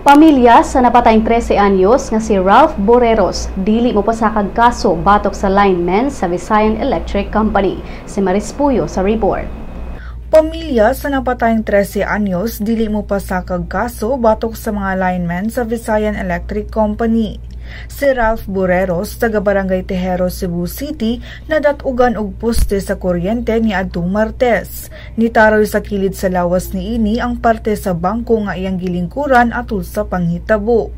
Pamilya sa napatayng 13 anyos nga si Ralph Boreros dili mopasakag kaso batok sa linemen sa Visayan Electric Company. Si Maris Puyo sa report. Pamilya sa napatayng 13 anyos dili mopasakag kaso batok sa mga linemen sa Visayan Electric Company. Si Ralph Boreros, taga Barangay Tejero, Cebu City, nadatugan og poste sa kuryente ni adtong Martes. Nitaroy sa kilid sa lawas niini ang parte sa bangko nga iyang gilingkuran atul sa panghitabo.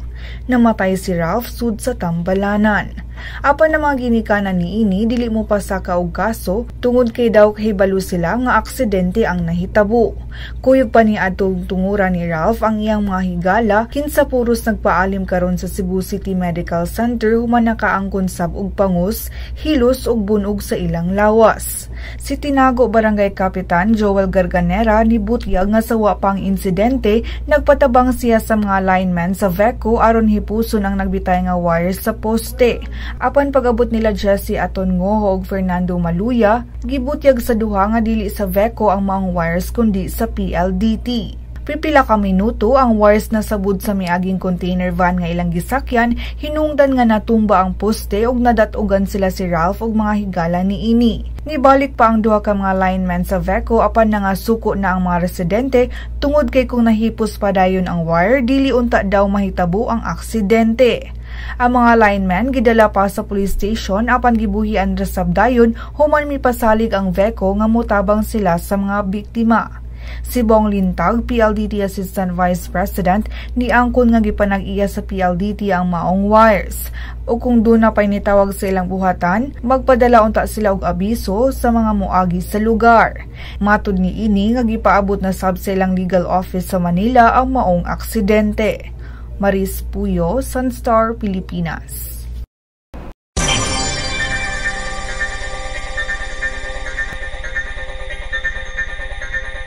Namatay si Ralph sud sa tambalanan. Apan ang mga ginikanan niini dili mopasaka og kaso tungod kay daw kahibalo sila nga aksidente ang nahitabo. Kuyog pa ni adtong tunguran ni Ralph ang iyang mga higala, kinsa puros nagpaalim karon sa Cebu City Medical Center human nakaangkon sab og pangus, hilos ug bunog sa ilang lawas. Si Tinago Barangay Kapitan Joel Garganera nibutyag nga sa wa pang insidente, nagpatabang siya sa mga linemen sa VECO aron hipuson ang nagbitay nga wires sa poste. Apan pag-abot nila Jesse Aton Ngoho ug Fernando Maluya, gibutyag sa duha nga dili sa VECO ang maong wires kundi sa PLDT. Pipila ka minuto ang wires nasabud sa miaging container van nga ilang gisakyan, hinungdan nga natumba ang poste ug nadatugan sila si Ralph ug mga higala niini. Nibalik pa ang duha ka mga linemen sa VECO, apan nangasuko na ang mga residente tungod kay kung nahipos pa dayon ang wire, dili unta daw mahitabo ang aksidente. Ang mga linemen gidala pa sa police station, apan gibuhian ra sab dayon human mipasalig ang VECO nga motabang sila sa mga biktima. Si Bong Lintag, PLDT Assistant Vice President, niangkon nga gipanag-iya sa PLDT ang maong wires. O kung duna pa'y nitawag sa ilang buhatan, magpadala unta sila og abiso sa mga moagi sa lugar. Matud niini nga gipaabot na sab sa ilang legal office sa Manila ang maong aksidente. Maris Puyo, Sunstar Pilipinas.